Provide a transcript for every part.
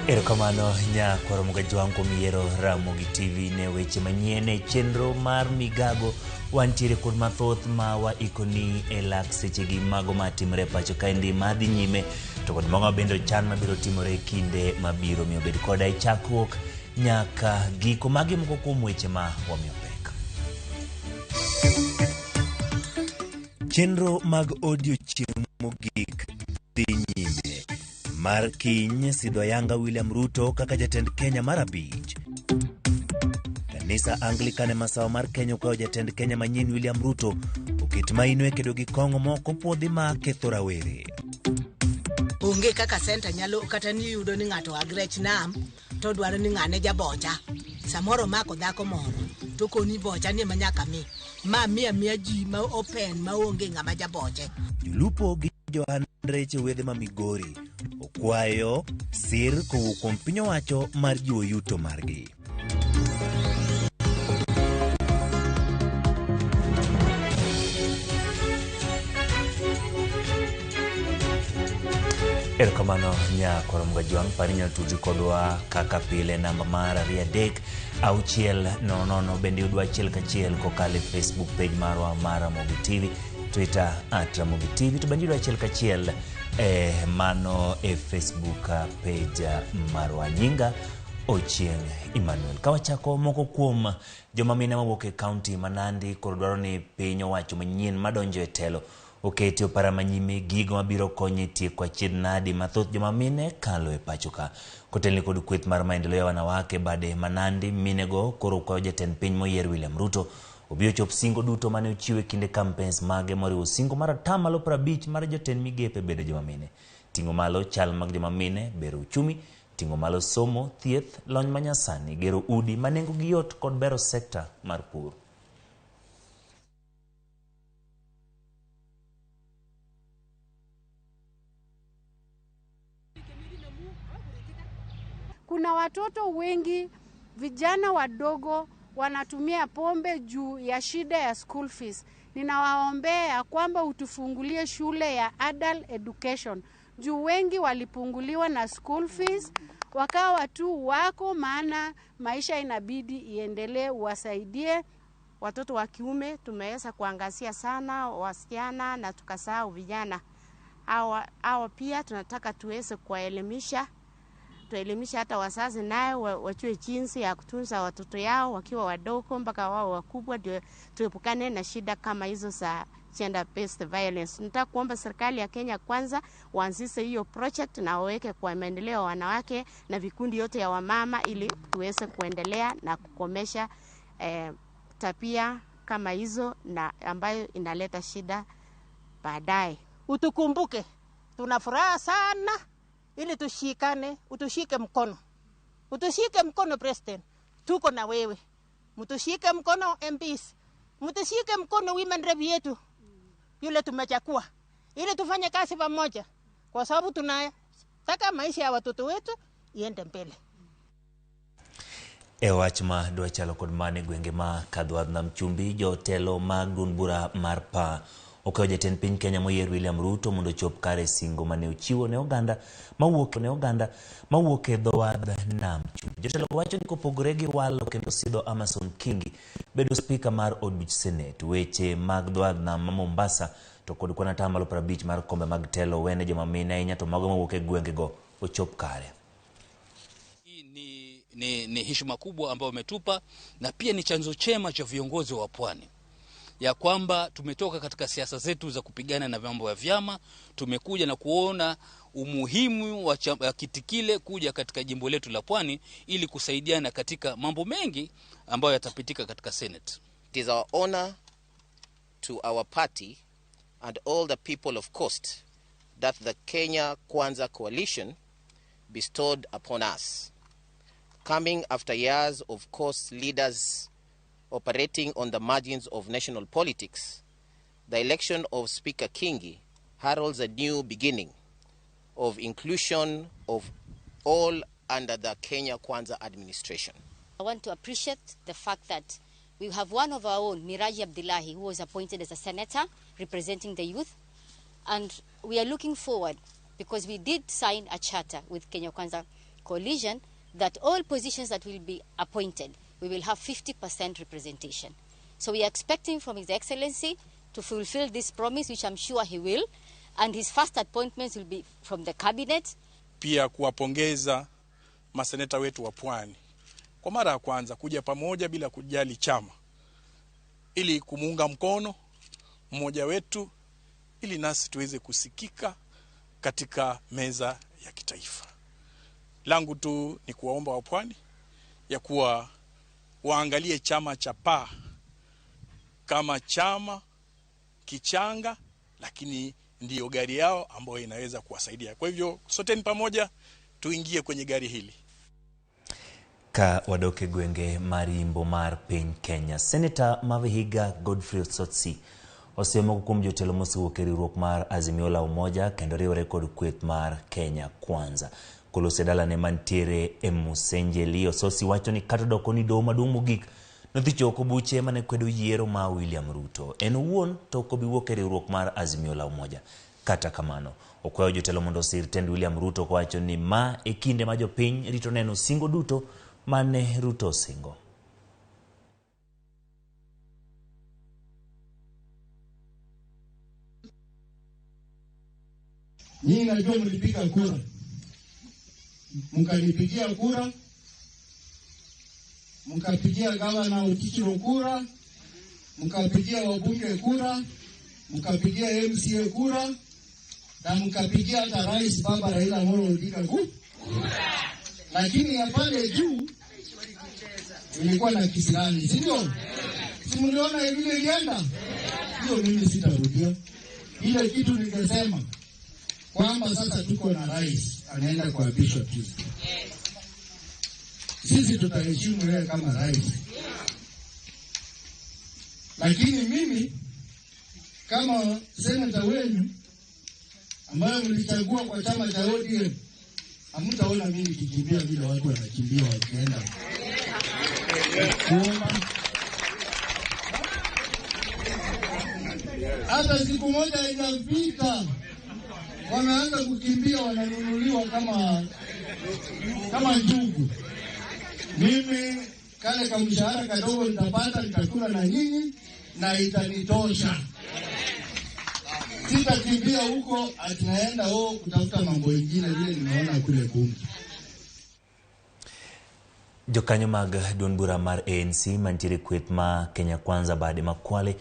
Erokamano nyakwaro Mugajwang' kuom yiero Ramogi TV ne weche manyien e chenro mar Migago. Wantiere kod mathoth ma waikoni e lak sechegi mago matimore e pacho kaendi madhi nyime to kod mago bende ochan mabiro timore e kinde mabiro. Miyo bed koda e chakruok nyaka giko. Magi moko kuom weche ma wamiyo pek. Chenro mag odiochieng' mogik dhi nyime mar kiny sidho ayanga William Ruto kaka jatend Kenya mar abich. Kanisa Anglican e masawa mar Kenya okwayo jatend Kenya manyien William Ruto oket maino e kedo gi kong'o moko puodhi ma ketho rawere. Onge kaka senta nyalo kata ni yudo ni ng'ato agrech nam to dwaro ni ng'ane jabocha. Samoro omako dhako moro to koni bocha ni ema nyaka mi. Ma miya miya ji ma open ma onge ng'ama jaboche. Jolupo gi johand rech e wedhe ma Migori okwayo sir kowuok kuom piny owacho mar jiwo yuto margi. Erokamano nyakwaro Mgajwang', par inyalo tudri kodwa kaka pile namba mar 23 6 00 bende yudwa achiel kachiel kokalo e Facebook page marwa mar Ramogi TV, Twitter at Ramogi TV, to bende yudwa achiel kachiel e mano e Facebook page marwa. Nyinga Ochieng' Emmanuel. Ka wachako moko kuom joma mine mawuok e kaunti ma Nandi koro dwaro ni piny owacho manyien madonjo e telo oketi opara manyime gigo mabiro konyo e tieko achiedh nadi ma thoth joma mine kalo e pacho ka. Kotelni kod kweth mar maendeleo ya wanawake bade ma Nandi, minego koro kwayo jatend piny moyier William Ruto obi ochop singo duto mane ochiwo e kinde campaigns mage moriwo singo mar 50% mar jotend migepe bedo joma mine, ting'o malo chal mag joma mine, bero uchumi, ting'o malo somo, thieth, lony manyasani, gero udi ma nengogi yot kod bero sekta mar pur. Kuna watoto wengi vijana wadogo wanatumia pombe juu ya shida ya school fees. Ninawaombea ya kwamba utufungulie shule ya adult education juu wengi walipunguliwa na school fees, wakawa tu wako, maana maisha inabidi iendelee, uwasaidie. Watoto wa kiume tumeweza kuangazia sana wasichana na tukasahau vijana. Hawa pia tunataka tuweze kuwaelimisha, tuelimisha hata wazazi naye wajue jinsi ya kutunza watoto yao wakiwa wadogo mpaka wao wakubwa, ndio tuepukane na shida kama hizo za gender based violence. Nataka kuomba serikali ya Kenya kwanza waanzishe hiyo project na waweke kwa maendeleo ya wanawake na vikundi yote ya wamama ili tuweze kuendelea na kukomesha tabia kama hizo na ambayo inaleta shida baadaye. Utukumbuke, tuna furaha sana ili tushikane, utushike mkono. Utushike mkono President, tuko na wewe. Mtushike mkono MPs, mtushike mkono women rep yetu yule tumechakua, ili tufanye kazi pamoja, kwa sababu tunataka maisha ya watoto wetu iende mbele. E wach ma dwa chalo kod mano e gwenge ma Kadwadh Nam Chumbi, jotelo mag duond bura mar PA okwayo jatend piny Kenya moyier William Ruto mondo ochop kare singo mane ochiwo ne oganda mawuok e dho wadh Nam Chumbi. Jotelo wacho ni kopogore gi walo kendo sidho Amason Kingi bedo spika mar od buch Senate, weche mag dho wadh nam ma Mombasa to kod kwan 50% mar kombe mag telo wene joma mine ahinya to mago mawuok e gwengego ochop kare. Hii ni heshima kubwa ambayo umetupa na pia ni chanzo chema cha viongozi wa pwani ya kwamba tumetoka katika siasa zetu za kupigana na mambo ya vyama, tumekuja na kuona umuhimu wa kiti kile kuja katika jimbo letu la pwani ili kusaidiana katika mambo mengi ambayo yatapitika katika Senate. It is our honor to our party and all the people of Coast that the Kenya Kwanza coalition bestowed upon us, coming after years of Coast leaders operating on the margins of national politics. The election of Speaker Kingi heralds a new beginning of inclusion of all under the Kenya Kwanza administration. I want to appreciate the fact that we have one of our own, Miraji Abdillahi, who was appointed as a senator representing the youth. And we are looking forward, because we did sign a charter with Kenya Kwanza Coalition that all positions that will be appointed, we will have 50% representation. So we are expecting from His Excellency to fulfill this promise, which I'm sure he will, and his first appointments will be from the cabinet. Pia kuwapongeza maseneta wetu wa Pwani kwa mara ya kwanza kuja pamoja bila kujali chama, ili kumuunga mkono mmoja wetu, ili nasi tuweze kusikika katika meza ya kitaifa. Langu tu ni kuwaomba wa Pwani ya kuwa waangalie chama cha PAA kama chama kichanga, lakini ndiyo gari yao ambayo inaweza kuwasaidia. Kwa hivyo soteni pamoja tuingie kwenye gari hili. Ka wadok e gwenge mar Imbo mar piny Kenya, Seneta ma Vihiga Godfrey Osotsi osemo moko kuom jotelo mosewuok e riwruok mar Azimio la Umoja kendo riwore kod kweth mar Kenya Kwanza. Koloso e dalane mantiere e Musenjeli, Osotsi wacho ni kata odoko ni doho maduong' mogik nothicho oko buche mane kwedo yiero ma William Ruto. En owuon to ok obi wuok e riwruok mar Azimio la Umoja. Kata kamano, okwayo jotelo mondo osir tend William Ruto kowacho ni ma e kinde ma jopiny rito neno singo duto mane Ruto osingo. Nyinyi najua mlipiga kura, mkanipigia kura, mkapigia gavana Otichilo kura, mkapigia wabunge kura, mkapigia MCA kura, na mkapigia hata rais baba Raila Amolo Odinga kura. Lakini ya pale juu ilikuwa na kisirani, si ndio? Si mliona vile ilienda? Hiyo mimi sitarudia. Ile kitu ningesema kwamba sasa tuko na rais anaenda kuapishwa Tuesday. Sisi tutaheshimu yeye kama rais. Lakini mimi kama seneta wenu ambayo mlichagua kwa chama cha ODM, hamtaona mimi nikikimbia vile watu wanakimbia wakienda kuomba. Hata siku moja inafika wanaanza kukimbia, wananunuliwa kama njugu. Mimi kale kamshahara kadogo nitapata, nitakula na nyinyi na itanitosha. Sitakimbia huko ati naenda kutafuta mambo mengine vile nimeona kule Bunge. Jokanyo mag duond bura mar ANC mantiere kweth ma Kenya Kwanza bade ma Kwale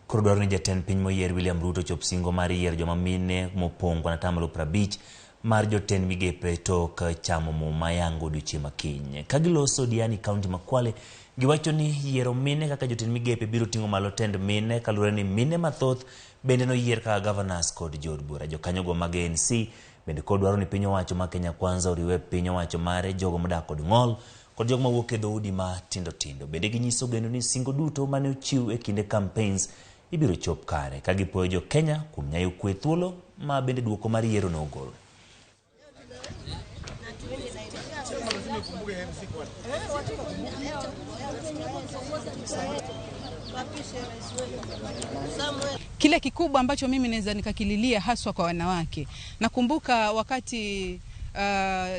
koro dwaro ni jatend piny moyier William Ruto chop singo mar yiero joma mine mopong' kwan 50% mar jotend migepe tok chamo muma yango odiochieng' ma kiny. Ka giloso Diani kaunti ma Kwale, giwacho ni yiero mine kaka jotend migepe biro ting'o malo tend mine kaluwore ni mine mathoth bende noyier kaka governors kod jood bura. Jokanyogo mag ANC bende kod dwaro ni piny owacho ma Kenya Kwanza oriwe piny owacho mare jogo modak kod ng'ol kod jogo mawuok e dhoudi ma tindo tindo. Bende ginyiso geno ni singo duto mane ochiw e kinde campaigns ibiro chop kare, ka gipuoyo jo Kenya kuom nyayo kwe thuolo ma bende duoko mar yiero nogol. Kile kikubwa ambacho mimi naweza nikakililia haswa kwa wanawake, nakumbuka wakati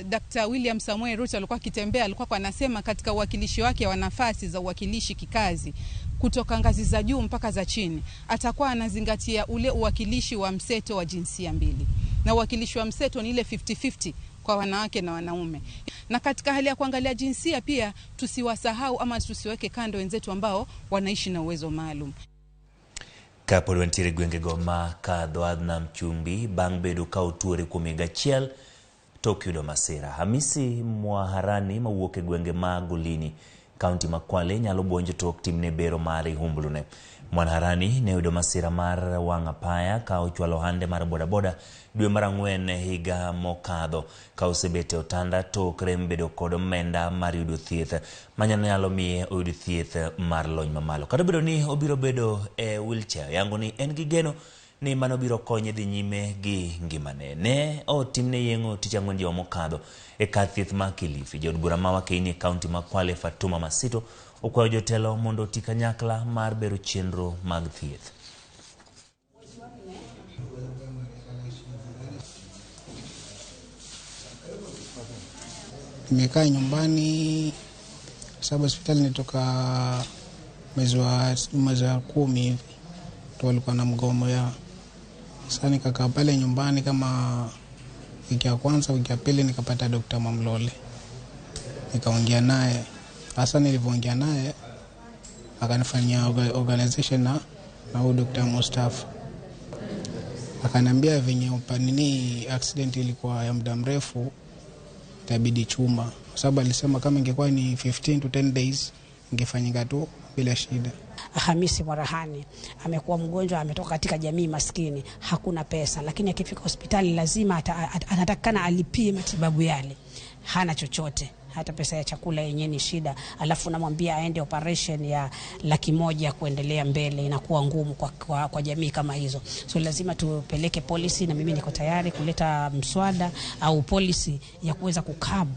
Dr. William Samuel Ruto alikuwa akitembea, alikuwa anasema katika uwakilishi wake wa nafasi za uwakilishi kikazi kutoka ngazi za juu mpaka za chini, atakuwa anazingatia ule uwakilishi wa mseto wa jinsia mbili, na uwakilishi wa mseto ni ile 50-50 kwa wanawake na wanaume. Na katika hali ya kuangalia jinsia pia tusiwasahau ama tusiweke kando wenzetu ambao wanaishi na uwezo maalum. Kapod wantiere gwengego ma kadho Adnam Chumbi bang' bedo ka otuore kuom higa achiel tok yudo masira. Hamisi Mwaharani mawuok e gwenge ma Golini, kaunti ma Kwale nyalo buonjo tok timne bero mar ihumblune. Mwaharani ne oyudo masira mar wang' apaya ka ochwalo hande mar bodaboda dwe mar 4 higa mokadho, ka osebet e otanda tok rem bedo kod omenda mar yudo thieth manyalo miye oyud thieth mar lony mamalo. Kata obedo ni obiro bedo e wheelchair, yango ni en gi geno ni mano biro konye dhi nyime gi ngimane. Ne otimne yeng'o tich ang'wen juma mokadho e kar thieth ma Kilifi. Jaod bura ma Wakeini e kaunti ma Kwale Fatuma Masito okwayo jotelo mondo oti kanyakla mar bero chenro mag thieth. Nimekaa nyumbani kwa sababu hospitali nitoka mwezi wa 10 hivi, ndo walikuwa na mgomo yao. Sasa nikakaa pale nyumbani kama wiki ya kwanza, wiki ya pili nikapata Dr. Mamlole, nikaongea naye. Hasa nilivyoongea naye akanifanyia organization na huyu Dr. Mustafa, akaniambia venye nini accident ilikuwa ya muda mrefu, itabidi chuma, kwa sababu alisema kama ingekuwa ni 15 to 10 days ingefanyika tu bila shida. Hamisi Mwarahani amekuwa mgonjwa, ametoka katika jamii maskini, hakuna pesa, lakini akifika hospitali lazima anatakikana alipie matibabu yale, hana chochote, hata pesa ya chakula yenyewe ni shida, alafu namwambia aende operation ya 100,000 kuendelea mbele, inakuwa ngumu kwa jamii kama hizo. So lazima tupeleke policy, na mimi niko tayari kuleta mswada au policy ya kuweza kucurb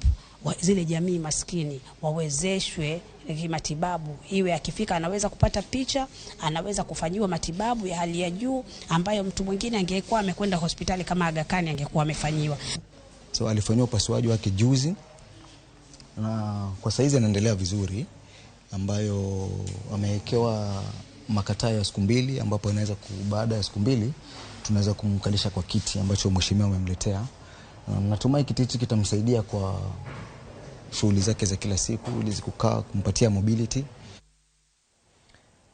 zile jamii maskini wawezeshwe kimatibabu, iwe akifika anaweza kupata picha, anaweza kufanyiwa matibabu ya hali ya juu ambayo mtu mwingine angekuwa amekwenda hospitali kama Aga Khan angekuwa amefanyiwa. So alifanyiwa upasuaji wake juzi na kwa saizi anaendelea vizuri, ambayo amewekewa makataa ya siku 2, ambapo anaweza baada ya siku 2 tunaweza kumkalisha kwa kiti ambacho mheshimiwa amemletea. Na natumai kiti hichi kitamsaidia kwa shughuli zake za kila siku ili kukaa, kumpatia mobility.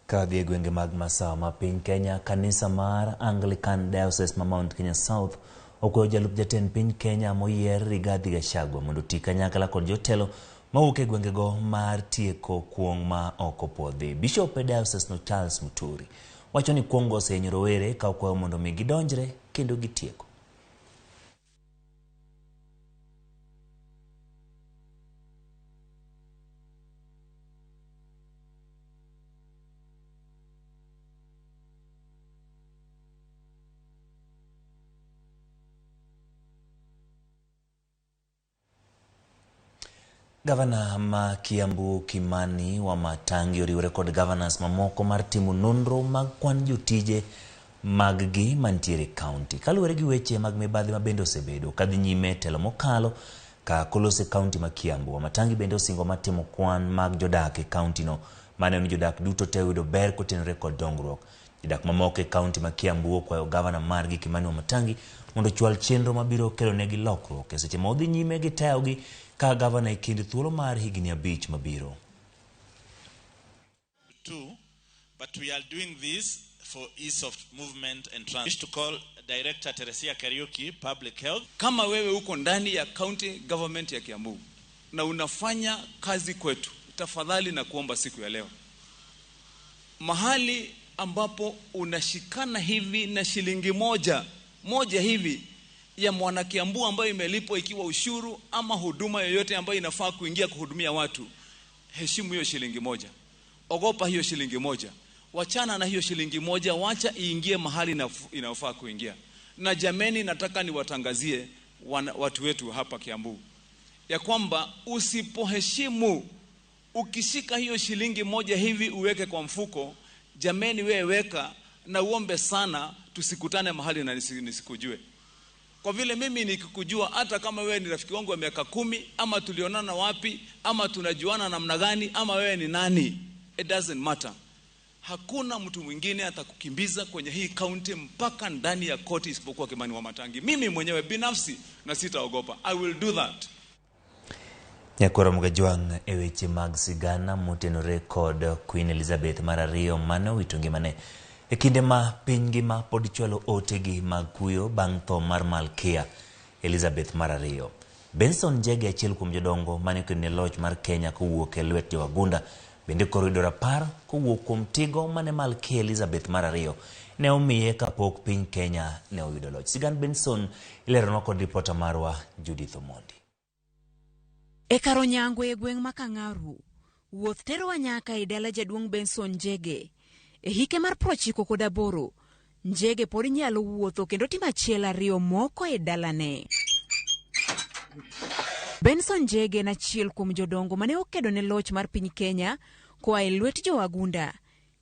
Ka dhi e gwenge mag masawa ma piny Kenya, kanisa mar Anglican Diocese ma Mount Kenya South okwayo jalup jatend piny Kenya moyier Rigathi Gachagua mondo oti kanyakla kod jotelo mawuok e gwengego mar tieko kuong' ma ok opuodhi. Bishop e diocese no Charles Muturi wacho ni kuong' go osehinyo rowere ka okwayo mondo mi gidonjre kendo gitieko. Gavana ma Kiambu Kimani Wamatangi oriwore kod governors mamoko mar timo nonro mag kwan jotije mag gi mantiere e kaunti. Kaluwore gi weche mag mibadhi ma bende osebedo kadhi nyime e telo mokalo ka kolos e kaunti ma Kiambu. Wamatangi bende osingo mar timo kwan mag jodak e kaunti no maneno ni jodak duto te oyudo ber kotenore kod dongruok. Jodak mamoko e kaunti ma Kiambu okwayo gavana margi Kimani Wamatangi mondo ochwal chenro mabiro kelonegi lokruok e seche ma odhi nyime gi tayogi ka gavana e kind thuolo mar higni 5 mabiro. Two, but we are doing this for ease of movement and transit. Wish to call Director Teresia Kariuki, Public Health. Kama wewe uko ndani ya county government ya Kiambu na unafanya kazi kwetu, tafadhali na kuomba siku ya leo, mahali ambapo unashikana hivi na shilingi moja moja hivi ya mwana Kiambu ambayo imelipwa ikiwa ushuru ama huduma yoyote ambayo inafaa kuingia kuhudumia watu, heshimu hiyo shilingi moja, ogopa hiyo shilingi moja, wachana na hiyo shilingi moja, wacha iingie mahali inayofaa kuingia. Na jameni, nataka niwatangazie watu wetu hapa Kiambu ya kwamba usipoheshimu, ukishika hiyo shilingi moja hivi uweke kwa mfuko, jameni, wewe weka na uombe sana tusikutane mahali na nisikujue. Kwa vile mimi nikikujua, hata kama wewe ni rafiki wangu wa miaka 10, ama tulionana wapi, ama tunajuana namna gani, ama wewe ni nani, it doesn't matter. Hakuna mtu mwingine atakukimbiza kwenye hii county mpaka ndani ya koti isipokuwa Kimani Wamatangi. Mimi mwenyewe binafsi, na sitaogopa. I will do that. Nyakoro Mgajwang' e weche mag sigana motenore kod Queen Elizabeth mar ariyo mane owito ngimane e kinde ma piny ngima pod chwalo otegi mag kuyo bang' tho mar Malkia Elizabeth mar ariyo. Benson Njege, achiel kuom jodongo mane okedo ne loch mar Kenya kowuok e lwet jowagunda, bende koro yudo rapar kowuok kuom tigo mane Malkia Elizabeth mar ariyo ne omiye kapok piny Kenya ne oyudo loch. Sigand Benson ileronwa kod ripota marwa Judith Omondi. E kar onyango e gweng' ma Kang'aru, wuoth terowa nyaka e dala jaduong' Benson Njege. E hike mar 98, Njege pod nyalo wuotho kendo timo achiel ariyo moko e dalane. Benson Njege en achiel kuom jodongo mane okedo ne loch mar piny Kenya koa e lwet jowagunda.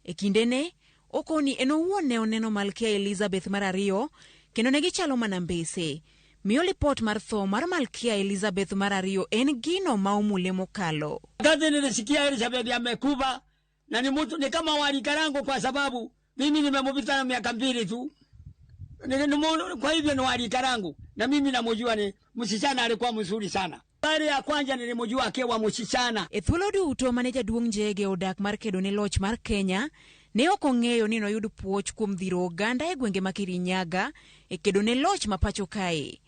E kindene, okoni en owuon ne oneno Malkia Elizabeth mar ariyo kendo ne gichalo mana mbese. miyo lipot mar tho mar Malkia Elizabeth mar ariyo en gino ma omule mokalo. Wakati nilisikia Elizabeth amekufa na ni mtu ni kama walikarango kwa sababu mimi nimemupita na miaka 2 tu. Kwa hivyo ni walikarango na mimi namjua ni msichana alikuwa mzuri sana. Mara ya kwanza nilimjua akiwa msichana. E thuolo duto mane jaduong' Njege odak mar kedo ne loch mar Kenya, ne ok ong'eyo ni noyud puoch kuom dhiro oganda e gwenge ma Kirinyaga e kedo ne loch ma pacho kae.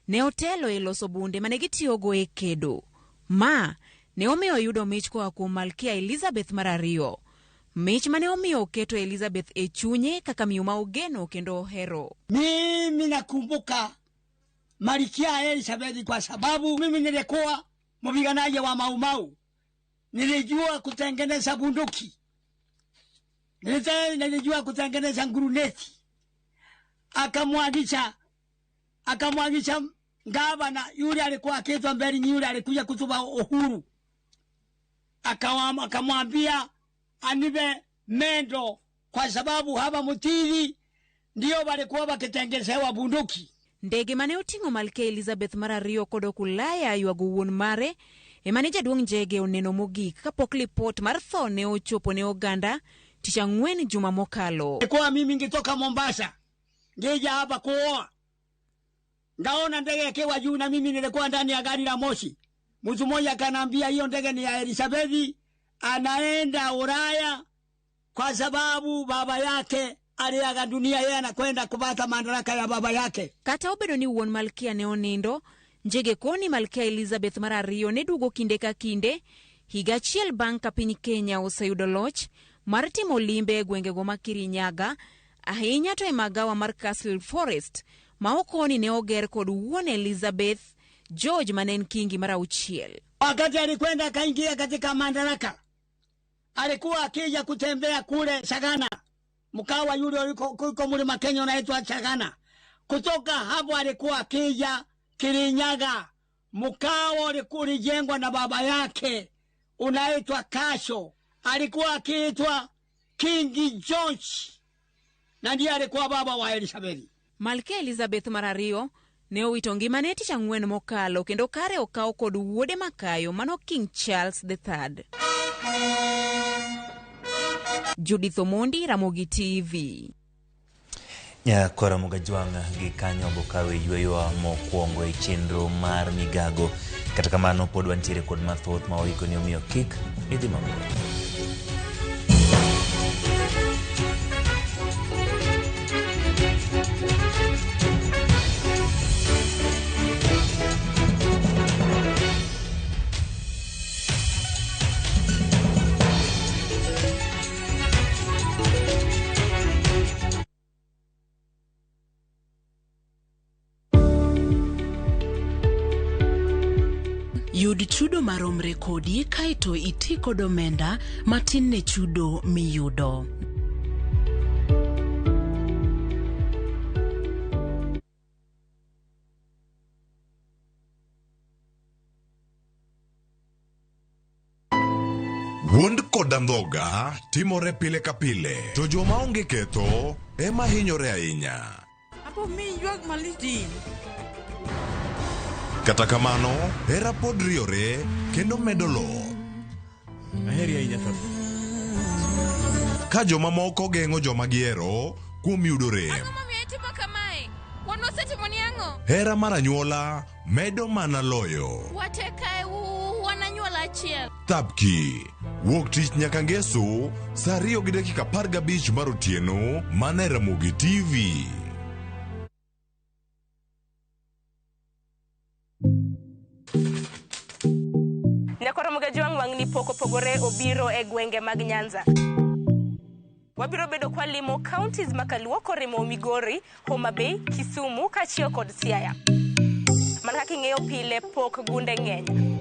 Ne otelo e loso bunde mane gitiyogo e kedo. Ma ne omiyo oyudo mich koa kuom Malkia Elizabeth mar ariyo. Mich mane omiyo oketo Elizabeth e chunye kaka miyo ma ogeno kendo ohero. Mimi nakumbuka Malkia Elizabeth kwa sababu mimi nilikuwa mpiganaji wa Mau Mau. Nilijua kutengeneza bunduki. Nilijua kutengeneza nguruneti. Akamwagisha gavana yule alikuwa akiitwa Mberi, yule alikuja kutupa uhuru. Akamwambia anipe mendo kwa sababu hapa Mutiri ndio walikuwa wakitengenezewa bunduki. Ndege mane oting'o Malkia Elizabeth mar ariyo kodok Ulaya ywago wuon mare ema ne jaduong' Njege oneno mogik kapok lipot mar tho ne ochopo ne oganda tich ang'wen juma mokalo. Kwa mimi ningetoka Mombasa ngeja hapa kuoa, ngaona ndege ikiwa juu na mimi nilikuwa ndani ya gari la moshi. Mtu mmoja akaniambia hiyo ndege ni ya Elizabeth, anaenda Ulaya kwa sababu baba yake aliaga dunia, yeye anakwenda kupata madaraka ya baba yake. Kata obedo ni wuon Malkia ne onindo, Njege koni Malkia Elizabeth mar ariyo ne duogo kinde ka kinde higa achiel bang' ka piny Kenya oseyudo loch mar timo limbe e gwengego ma Kirinyaga, ahinya to e magawa mar Castle Forest ma okoni ne oger kod wuon Elizabeth George mane en kingi mar auchiel. Wakati alikwenda akaingia katika madaraka, alikuwa akija kutembea kule Sagana, mkawa yule uliko mlima Kenya unaitwa Sagana. Kutoka hapo alikuwa akija Kirinyaga, mkawa ulijengwa na baba yake unaitwa Kasho. Alikuwa akiitwa King George na ndiye alikuwa baba wa Elizabeth. Malkia Elizabeth mar ariyo ne owito ngimane tich ang'wen mokalo kendo kare okaw kod wuode makayo mano King Charles III. Judith Omondi, Ramogi TV. Nyakora Mugajwang' gi kanyo bokawe yweyowa mokwongo e chenro mar migago. Kata kamano pod wantiere kod mathoth ma oiko ni omiyo kik idhi mabor. Yud chudo maromre kodi kaeto iti kod omenda matin ne chudo miyudo. Wuond kod andhoga timore pile ka pile, to joma onge ketho ema hinyore ahinya. Apo mi ywak malich din. Kata kamano, hera pod riore kendo medo loth. Aheri ahinya tho. Ka jomamoko geng'o joma gihero kuom yudo rem. Ang'o momiyo itimo kamae? Wan wasetimoni ang'o? Hera mar anyuola medo mana loyo. Wate kae wan anyuola achiel. Thapki wuok tich nyaka ngeso saa 2:15 mar otieno mana e Ramogi TV. Nyakoro Mugajwang' wang'ni pok opogore obiro e gwenge mag Nyanza. Wabiro bedo kwa limo counties makaluo korimo Migori, Homa Bay, Kisumu kaachiel kod Siaya. Mana kaka ing'eyo pile pok gunde ng'eny.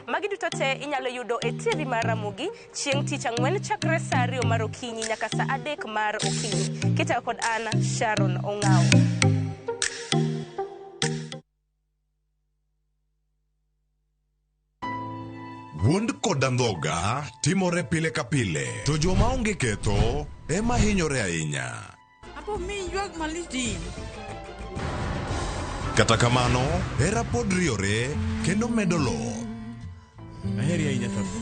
Magi duto te inyalo yudo e TV mar Ramogi chieng' tich ang'wen chakre saa 2 mar okinyi nyaka saa 3 mar okinyi. Kitayo kod an Sharon Ong'awo. Wuond kod andhoga timore pile ka pile, to joma onge ketho ema hinyore ahinya. Apo mi ywak malich din. Kata kamano, hera pod riyore kendo medo loth. Aheri ahinya Thapki.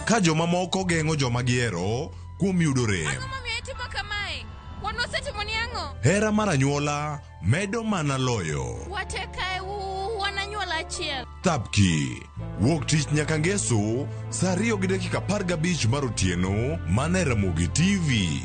Ka jomamoko geng'o joma gihero kuom yudo rem. Ang'o momiyo itimo kamae? Wan wasetimoni ang'o? Hera mar anyuola medo mana loyo. Wate kae wan anyuola achiel. Thapki. Wuok tich nyaka ngeso, saa 2:15 mar otieno, mana e Ramogi TV.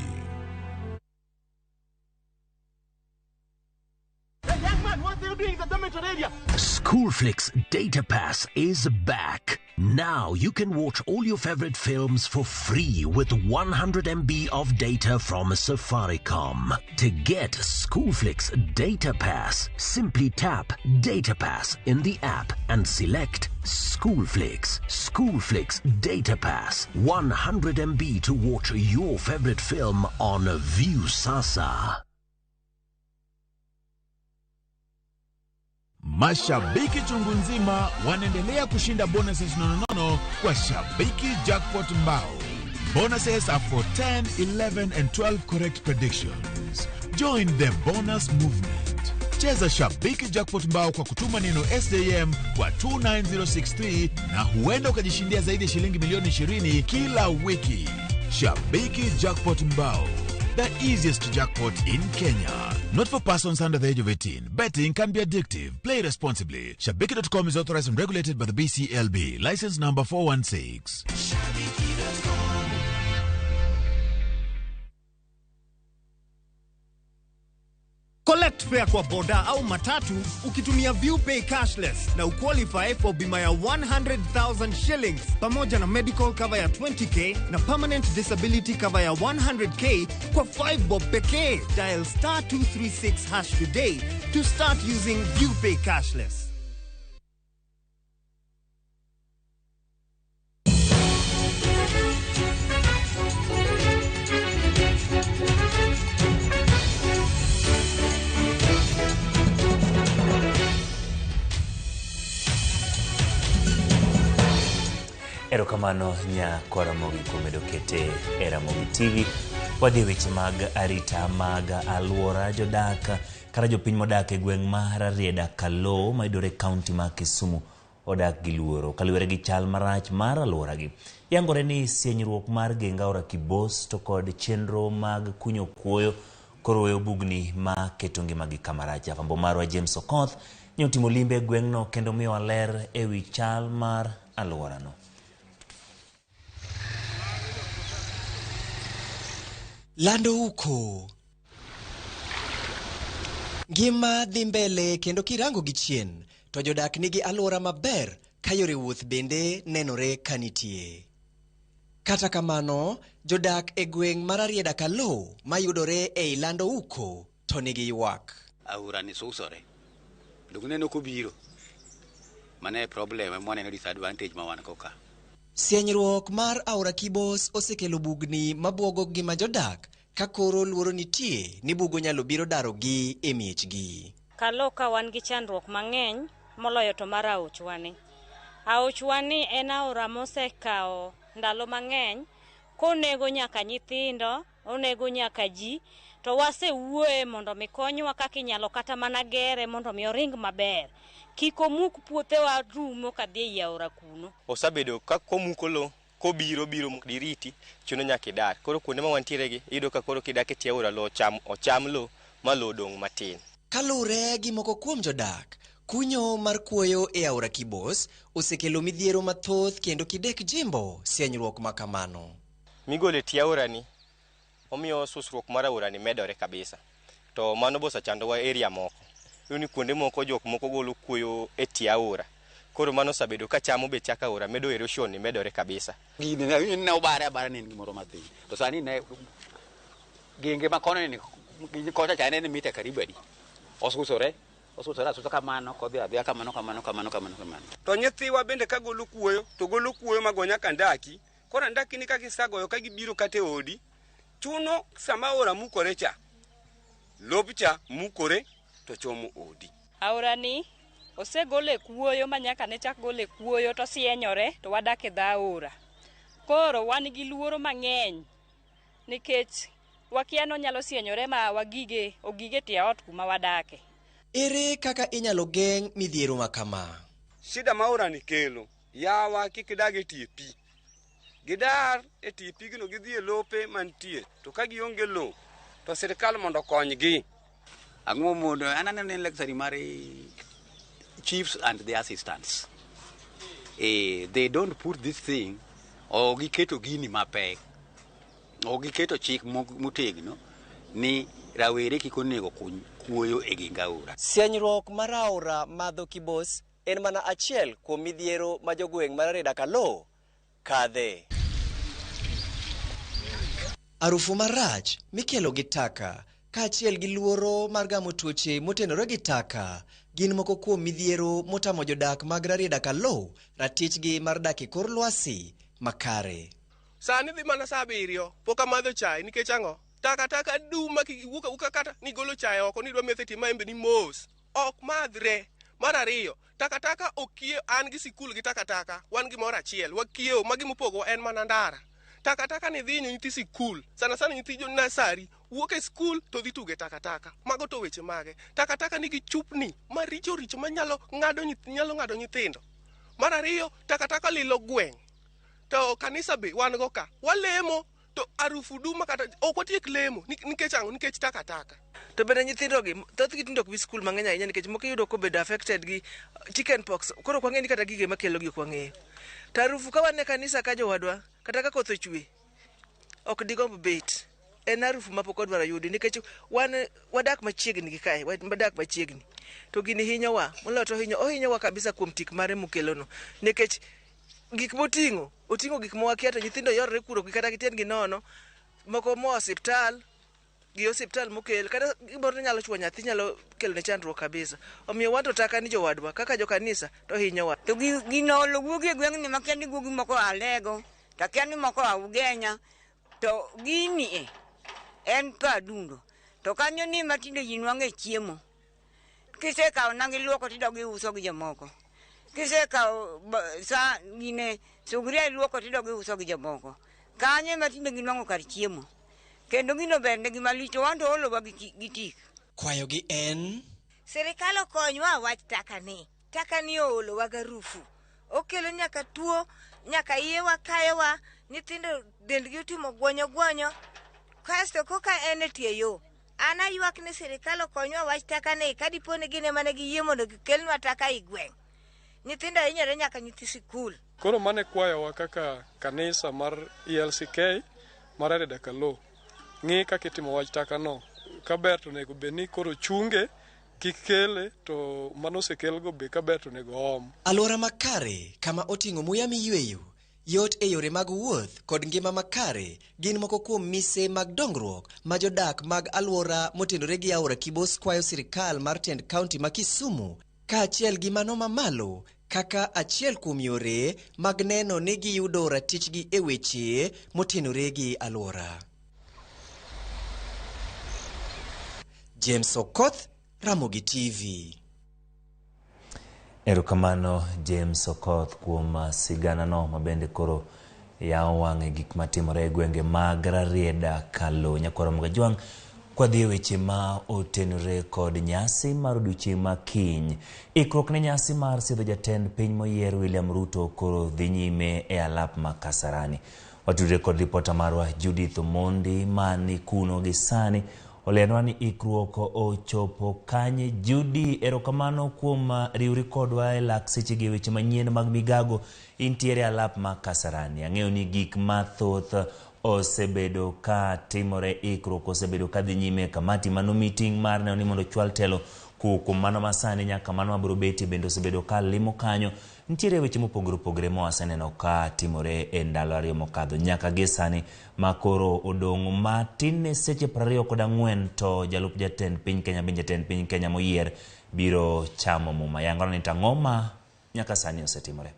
Schoolflix Data Pass is back. Now you can watch all your favorite films for free with 100 MB of data from Safaricom. To get Schoolflix Data Pass, simply tap Data Pass in the app and select Schoolflix. Schoolflix Data Pass. 100 MB to watch your favorite film on Viusasa. Mashabiki chungu nzima wanaendelea kushinda bonuses nononono kwa Shabiki Jackpot Mbao. Bonuses are for 10, 11 and 12 correct predictions. Join the bonus movement. Cheza Shabiki Jackpot Mbao kwa kutuma neno SJM kwa 29063 na huenda ukajishindia zaidi ya shilingi milioni 20 kila wiki. Shabiki Jackpot Mbao, the easiest jackpot in Kenya. Not for persons under the age of 18. Betting can be addictive. Play responsibly. Shabiki.com is authorized and regulated by the BCLB. License number 416. Collect fare kwa boda au matatu ukitumia ViewPay cashless na uqualify for bima ya 100,000 shillings pamoja na medical cover ya 20k na permanent disability cover ya 100k kwa 5 bob pekee. Dial star 236 hash today to start using ViewPay cashless. Erokamano nya Ramogi kuom medo kete e Ramogi TV. Wadhi e weche mag arita mag alwora. Jodak kata jopiny modak e gweng' mar Rarieda Kalou mayudore e kaunti ma Kisumu odak gi luoro kaluwore gi chal marach mar alworagi. Yangore ni sienyruok mar geng aora Kibos to kod chenro mag kunyo kuoyo koro weyo bugni ma keto ngimagi kama rach. Jafwambo marwa James Okoth ne otimo limbe e gweng'no kendo miyowa ler ewi chal mar alworano. Lando uko. Ngima dhi mbele kendo kirango gi chien to jodak nigi alwora maber ka yore wuoth bende nenore ka nitie. Kata kamano, jodak e gweng' mar Rarieda Kalou mayudore ei Lando Uko to nigi ywak. Aora ni susore. Donge ineno kobiro? Mano e problem ema waneno disadvantage ma wan go ka. Sienyruok mar aora Kibos osekelo bugni mabuogo ngima jodak ka koro luoro nitie ni bugo nyalo biro darogi e miechgi. Kalou ka wan gi chandruok mang'eny moloyo to mar aochwani. Aochwani en aora mosekawo ndalo mang'eny konego nyaka nyithindo, onego nyaka ji, to wasewuoye mondo mi konywa kaka inyalo kata mana gere mondo mi oring maber. Kik omuk puothewa rumo kadhi ei aora kuno. Osebedo ka komuko lo, kobiro biro diriti, chuno nyaka idar. Koro kuonde ma wantiere gi, iyudo ka koro kidak e tie aora lo ocham lo ma lo odong' matin. Kaluwore gi moko kuom jodak, kunyo mar kuoyo e aora Kibos osekelo midhiero mathoth kendo kidek jimbo sienyruok ma kamano. Migolo e tie aora ni, omiyo susruok mar aora ni medore kabisa. To mano be osechandowa area moko. Iyudo ni kuonde moko jok moko golo kuoyo e tie aora. Koro mano osebedo ka chamo be chak aora, medo erosion ni medore kabisa. Gini ne obare abara ne en gimoro mathin. To sani ne genge ma kono ni kocha cha ne en mita karibu adi. Osusore, osusore asusa kamano, kodhi adhiya kamano, kamano, kamano, kamano, kamano. To nyithiwa bende ka golo kuoyo, to golo kuoyo mago nyaka ndaki. Koro ndaki ni ka gisagoyo ka gibiro kata e odi, chuno sama aora mukore cha, lob cha mukore to chomo odi. Aora ni osegole kuoyo ma nyaka ne chak gole kuoyo to sienyore to wadak e dho aora. Koro wan gi luoro mang'eny nikech wakia ni onyalo sienyore ma wagige ogige tie ot kuma wadake. Ere kaka inyalo geng' midhiero ma kama? Shida ma aorani kelo, yawa kik idag e tie pi. Gidar e tie pigno gidhi e lope mantie, to ka gionge lo, to sirkal mondo okonygi. Ang'o mondo an aneno ni en luxury mar chiefs and the assistants. They don't put this thing o giketo gini mapek. O giketo chik motegno ni rawere kik onego kuny kuoyo e ging aora. Sienyruok mar aora madho Kibos en mana achiel kuom midhiero ma jogweng' mar Rarieda Kalou kadhe. Arufu marach mikelo gi taka kaachiel gi luoro mar gamo tuoche motenore gi taka gin moko kuom midhiero motamo jodak mag Rarieda Kalou ratichgi mar dak e kor lwasi makare. Sani dhi mana saa 7 pok amadho chai nikech ang'o? Taka taka dum ma kiwuok awuoka kata nigolo chai oko nidwa metho e tie maembe ni mos. Ok madhre. Mar ariyo, takataka okie an gi sikul gi takataka wan gimoro achiel wakiewo ma gimopogowa en mana ndara. Takataka ni dhi hinyo nyithi sikul sana sana nyithi jo nasari wuok e skul to dhi tuge takataka. Mago to weche mage. Takataka nigi chupni maricho richo manyalo ng'ado nyalo ng'ado nyithindo. Mar ariyo, takataka lilo gweng'. To kanisa be wan go ka. Walemo to arufu dum kata ok watiek lemo nikech ang'o? Nikech takataka. To bende nyithindogi thothgi tinde ok bi skul mang'eny ahinya nikech moko iyudo kobedo affected gi chicken pox. Koro ok wang'eyo ni kata gige makelo gi ok wang'eyo. To arufu ka wan e kanisa ka jowadwa kata ka koth ochwe ok digomb bet. En arufu ma pok wadwaro yudi nikech wan wadak machiegni gi kae, wadak machiegni. To gini hinyowa, moloyo to ohinyowa kabisa kuom tik mare mokelono. Nikech gik moting'o, oting'o gik mawakia to nyithindo yorore kuro kata gi tiendgi nono, moko moa osiptal, gi osiptal mokel, kata gimoro nyalo chuo nyathi nyalo kelone chandruok kabisa. Omiyo wan to taka ni jowadwa, kaka jokanisa to hinyowa. To gino olo guogi e gweng'ni makia ni guogi moko Alego, to akia ni moko a Ugenya, to gini e en padundo. To kanyo ni matinde ji nwang'e chiemo. Kisekawo nang' iluoko tidog iuso gi jomoko. Kisekawo sa gine sugria iluoko tidog iuso gi jomoko. Kanyo ema tinde ginwang'o kar chiemo. Kendo gino ber negi malich to wan to oolowa gi tik. Kwayogi en Sirikal okonywa wach taka ni. Taka ni oolowa garufu. Okelo nyaka tuo, nyaka iyewa kayowa, nyithindo dendgi otimo gwonyo gwonyo. Kasto koka en e tie yo. An aywak ni sirikal okonywa wach taka ni kadipo ni gin ema ne giyie mondo gikelnwa taka e gweng'. Nyithindo hinyore nyaka nyithi sikul. Koro mane kwayowa kaka kanisa mar ELCK mar Rarieda Kalou. Ng'i kaka itimo wach taka no. Kaber to onego bed ni koro chunge, kik kele, to mano osekelgo be kaber to onego om. Alwora makare kama oting'o muya miyweyo, yot e yore mag wuoth kod ngima makare gin moko kuom mise mag dongruok ma jodak mag alwora motenore gi aora Kibos kwayo sirikal mar tend kaunti ma Kisumu kaachiel gi mano mamalo kaka achiel kuom yore mag neno ni giyudo ratichgi e weche motenore gi alwora. James Okoth, Ramogi TV. Erokamano James Okoth kuom siganano mabende koro yawo wang' e gik matimore e gwenge mag Rarieda Kalou. Nyakwar Ramogi Ajwang', kwadhi e weche ma otenore kod nyasi mar odiochieng' ma kiny. Ikruok ne nyasi mar sidho jatend piny moyier William Ruto koro dhi nyime e alap ma Kasarani. Watudre kod ripota marwa Judith Omondi mani kuno gi sani. Olernwa ni ikruok ochopo kanye. Judy, erokamano kuom riwri kodwa e lak sechegi e weche manyien mag migago. Intiere alap ma Kasarani. Ang'eyo ni gik mathoth osebedo ka timore, ikruok osebedo ka dhi nyime. Kamati mano meeting mar neno ni mondo ochwal telo kuom mano masani nyaka mano mabiro betie bende osebedo ka limo kanyo. Nitiere weche mopogore opogore ma waseneno ka timore e ndalo ariyo mokadho nyaka gi sani ma koro odong' matin ne seche 24 to jalup jatend piny Kenya bende jatend piny Kenya moyier biro chamo muma. Yangona ni tang'o ma nyaka sani osetimore.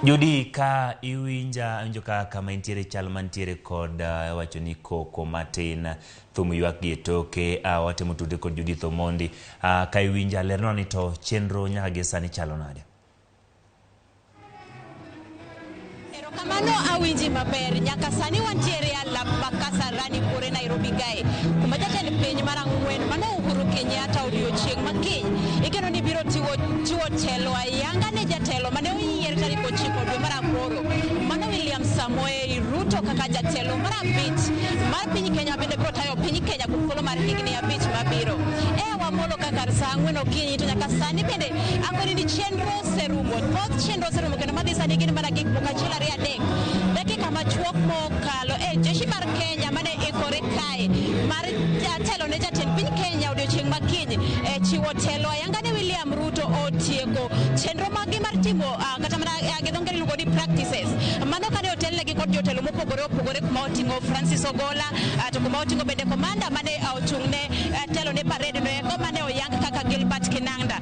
Judy, ka iwinja awinjo ka kama intiere chal mantiere kod wacho ni koko matin thum ywak gi e toke watemo tudre kod Judith Omondi. Ka iwinja lernwa ni to chenro nyaka gi sani chalo nade? Erokamano awinji maber. Nyaka sani wantiere e alap ma Kasarani Buore Nairobi kae, kuma jatend piny mar ang'wen mano Uhuru Kenyatta odiochieng' ma kiny igeno ni biro tiwo chiwo telo ayanga ne jatelo mane oyier tarik 9 dwe mar 8 mano William Samoei Ruto kaka jatelo mar 5 mar piny Kenya bende biro tayo piny Kenya kuom thuolo mar higni 5 mabiro. E wamolo ka kar sa 4 okinyi to nyaka sani bende akoni ni chenro oserumo, thoth chenro oserumo kendo madhi sani gin mana gik moko 1 2 3 dakika machuok mokalo e jeshi mar Kenya mane ikore kae mar telo ne jatend piny Kenya odiochieng' ma kiny e chiwo telo ayanga ne William Ruto otieko chenro maggi mar timo kata mana gi dho ngere iluongo ni practices. Mano kane otelnegi kod jotelo mopogore opogore kuma oting'o Francis Ogola to kuma oting'o bende komanda mane ochung' ne telo ne parade no eko mane oyang kaka Gilbert Kinanga.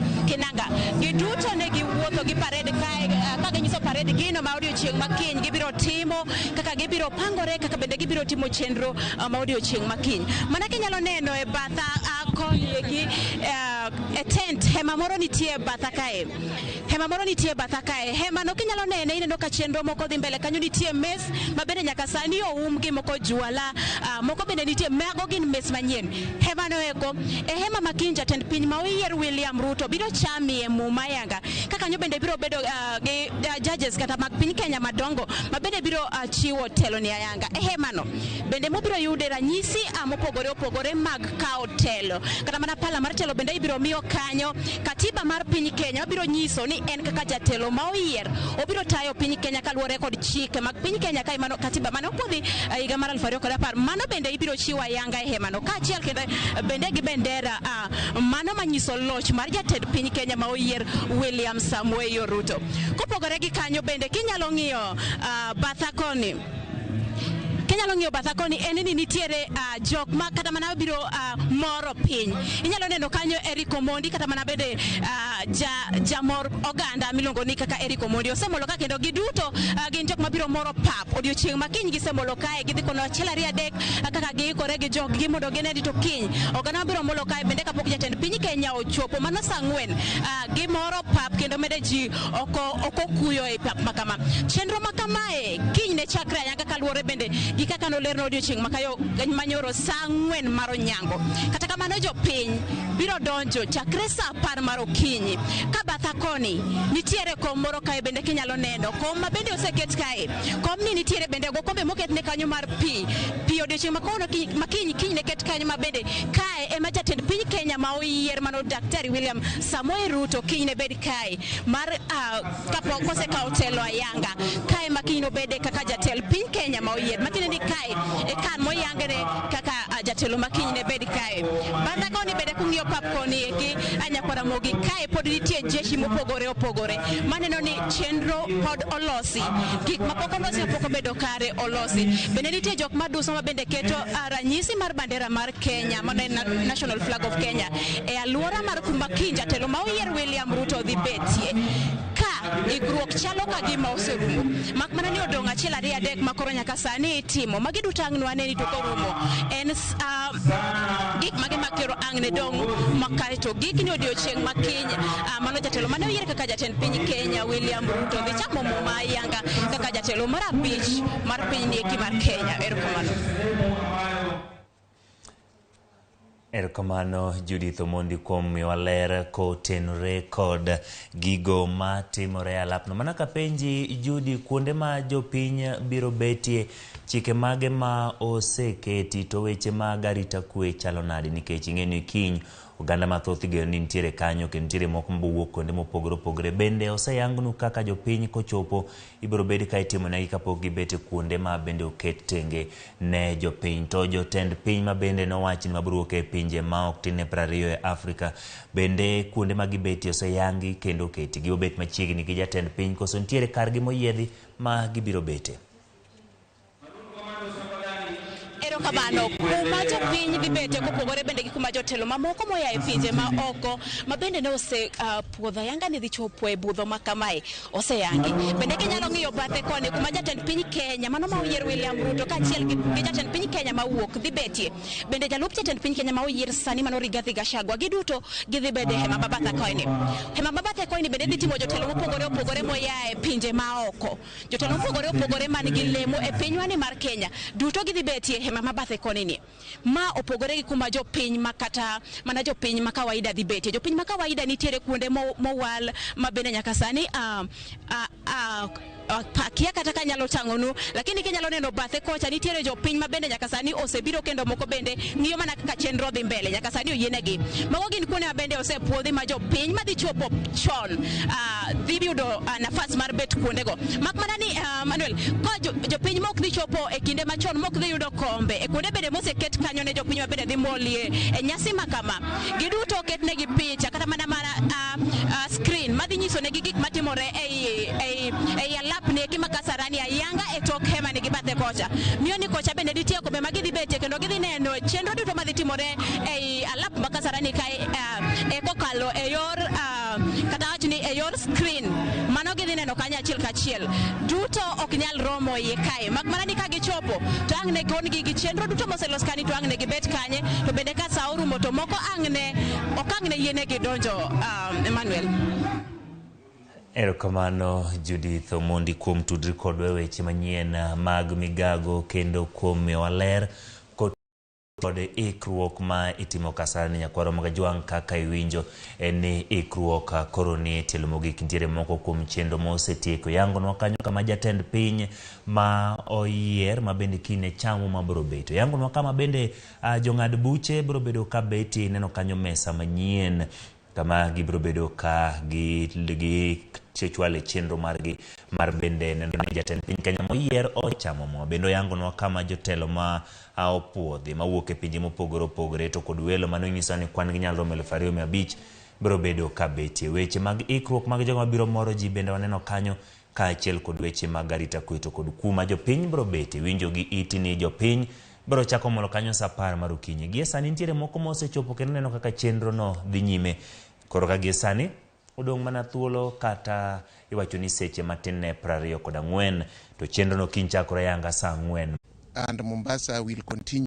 Giduto ne giwuotho gi parade kae ka ginyiso parade gino ma odiochieng' ma kiny gibiro timo, kaka gibiro pangore, kaka bende gibiro timo chenro ma odiochieng' ma kiny. Mana kinyalo neno e batha koni eki e tent, hema moro nitie e batha kae. Hema moro nitie e batha kae. Hema no kinyalo nene ineno ka chenro moko dhi mbele kanyo, nitie mes ma bende nyaka sani oum gi moko juala, moko bende nitie, mago gin mes manyien. Hema no eko e hema ma kiny jatend piny ma oyier William Ruto biro chamie muma yanga. Ka kanyo bende biro bedo gi judges kata mag piny Kenya madongo ma bende biro chiwo telo ni ayanga. E hema no bende mobiro yude ranyisi mopogore opogore mag kawo telo. Kata mana pala mar telo bende ibiro miyo kanyo. Katiba mar piny Kenya biro nyiso ni en kaka jatelo ma oyier obiro tayo piny Kenya kaluwore kod chike mag piny Kenya ka imano katiba mane opuodhi higa mar 2010. Mano bende ibiro chiwo ayanga e hema no kaachiel kendo bende gi bendera mano manyiso loch mar jatend piny Kenya ma oyier William Samoei Ruto. Kopogore gi kanyo bende kinyalo ng'iyo batha koni, kinyalo ng'iyo batha koni en ni nitiere jok ma kata mana biro moro piny. Inyalo neno kanyo Eric Omondi kata mana bende jamor oganda miluongo ni kaka Eric Omondi osemolo ka kendo giduto gin jok mabiro moro pap odiochieng' ma kiny gisemolo kae gidhi kono 1 2 3 kaka giikore gi jog gi mondo gine ni to kiny oganda mabiro molo kae bende kapok jatend piny Kenya ochopo mano sa 4 gimoro pap kendo mede ji oko kuyo e pap makama. Chenro makamae kiny ne chakre ayanga kaluwore bende gi kaka nolerno odiochieng' makayo manyoro sa 4 mar onyango. Kata kamano jopiny biro donjo chakre sa 10 mar okinyi. Ka batha koni nitiere kom moro kae bende kinyalo neno kom ma bende oseket kae. Komni nitiere bende gokombe moketne kanyo mar pi. Pi odiochieng' makono makiny kiny ne ket kanyo ma bende kae ema jatend piny Kenya ma oyier mano Daktari William Samoei Ruto kiny ne bed kae mar kapok osekawo telo ayanga. Kae ma kiny nobede kaka jatend piny Kenya ma oyier. Matiende ni kae e kan moyangre kaka jatelo ma kiny ne bed kae. Batha koni bende kung'iyo pap koni eki anyakwara mogi kae pod nitie jeshi mopogore opogore. Maneno ni chenro pod olosi. Gik mapok olosi pok obedo kare olosi. Bende nitie jok maduso ma bende keto ranyisi mar bandera mar Kenya mano en national flag of Kenya e aluora mar kuma kiny jatelo ma oyier William Ruto dhi betie. Ka ikruok chalo ka gima oserumo. Mak mana ni odong' 1 2 3 ma koro nyaka sani itimo. Magi duto ang' nwane ni to korumo. En gik mage makero ang' ne dong' makare to gik ni odiochieng' ma kiny mano jatelo mane oyier kaka jatend piny Kenya William Ruto dhi chamo muma ayanga kaka jatelo mar 5 mar piny nieki mar Kenya. Erokamano. Erokamano Judith Omondi kuom miyowa ler kotenore kod gigo matimore e alapno. Mana kapenji Judy, kuonde ma jopiny biro betie, chike mage ma oseketi to weche mag arita kwe chalo nade? Nikech ing'e ni kiny oganda mathoth igeno ni nitiere kanyo kendo nitiere moko mabowuok kuonde mopogore opogore. Bende oseyangnu kaka jopiny kochopo ibiro bed ka itimonegi kapok gibet e kuonde ma bende oket tenge ne jopiny. To jotend piny ma bende nowach ni mabiro wuok e pinje ma ok tin ne 20 e Afrika bende kuonde ma gibetie oseyangi kendo oketi. Gibobet machiegni gi jatend piny koso nitiere kargi moyiedhi ma gibiro bete. Erokamano. Kuma jopiny dhi bete kopogore bende gi kuma jotelo mamoko moya e pinje ma oko ma bende ne ose puodho ayanga ni dhi chopo e budho ma kamae oseyangi. Bende kinyalo ng'iyo bathe koni kuma jatend piny Kenya mano ma oyier William Ruto kaachiel gi jatend piny Kenya mawuok dhi betie. Bende jalup jatend piny Kenya ma oyier sani mano Rigathi Gachagua giduto gidhi bedo e hema ma bathe koni. Hema ma bathe koni bende dhi timo jotelo mopogore opogore moya e pinje ma oko. Jotelo mopogore opogore man gi lemo e pinywani mar Kenya duto gidhi betie e hema ma bathe koni ni. Ma opogore gi kuma jopiny ma kata mana jopiny ma kawaida dhi betie. Jopiny ma kawaida nitiere kuonde mowal ma bende nyaka sani akia kata kanyalo tang'onu, lakini kinyalo neno bathe kocha nitiere jopiny ma bende nyaka sani osebiro kendo moko bende ng'iyo mana kaka chenro dhi mbele nyaka sani oyienegi. Mago gin kuonde ma bende osepuodhi ma jopiny madhi chopo chon dhi yudo nafas mar bet kuondego. Mak mana ni Manuel, ka jopiny mok dhi chopo e kinde machon mok dhi yudo kombe e kuonde bende moseket kanyo ne jopiny ma bende dhi molie e nyasi ma kama, giduto oketnegi picha kata mana screen madhi nyiso negi gik matimore ei alap ni eki ma Kasarani ayanga e tok hema ni gi bathe kocha. Miyo ni kocha bende nitie kombe ma gidhi betie kendo gidhi neno chenro duto madhi timore ei alap ma Kasarani kae e kokalo e yor kata wach ni e yor screen. Mano gidhi neno kanyo achiel kachiel. Duto ok nyal romo iye kae. Mak mana ni ka gichopo to ang' ne kon-gi gi chenro duto moselos kani to ang' ne gibet kanye to bende ka sa orumo to moko ang' ne ok ang' ne yienegi donjo Emmanuel. Erokamano Judith Omondi kuom tudri kodwa e weche manyien mag migago kendo kuom miyowa ler kod ikruok ma itimo Kasarani. Nyakwaro mag Ajwang', kaka iwinjo en ni ikruok koro ni e tielo mogik. Nitiere moko kuom chenro ma osetieko. Yangonwa kanyo kama jatend piny ma oyier ma bende kine chamo ma biro beto. Yangonwa kama bende jong'ad buche biro bedo ka betie. Ineno kanyo mesa manyien kama gibiro bedo ka gichwalo chenro margi mar bende neno ni jatend piny Kenya moyier ochamo mo. Bende oyangonwa kama jotelo ma opuodhi mawuok e pinje mopogore opogore to kod welo mano nyiso ni kwan gi nyalo romo 2500 biro bedo ka betie. Weche mag ikruok mag jogo mabiro moro ji bende waneno kanyo kaachiel kod weche mag arita kwe to kod kuma jopiny biro betie. Winjo gi iti ni jopiny biro chako molo kanyo sa 10 mar okinyi. Gie sani nitiere moko mosechopo kendo neno kaka chenro no dhi nyime. Koro ka gie sani odong' mana thuolo kata iwacho ni seche matin ne 24 to chenro no kiny chakore yanga sa 4. And Mombasa will continue.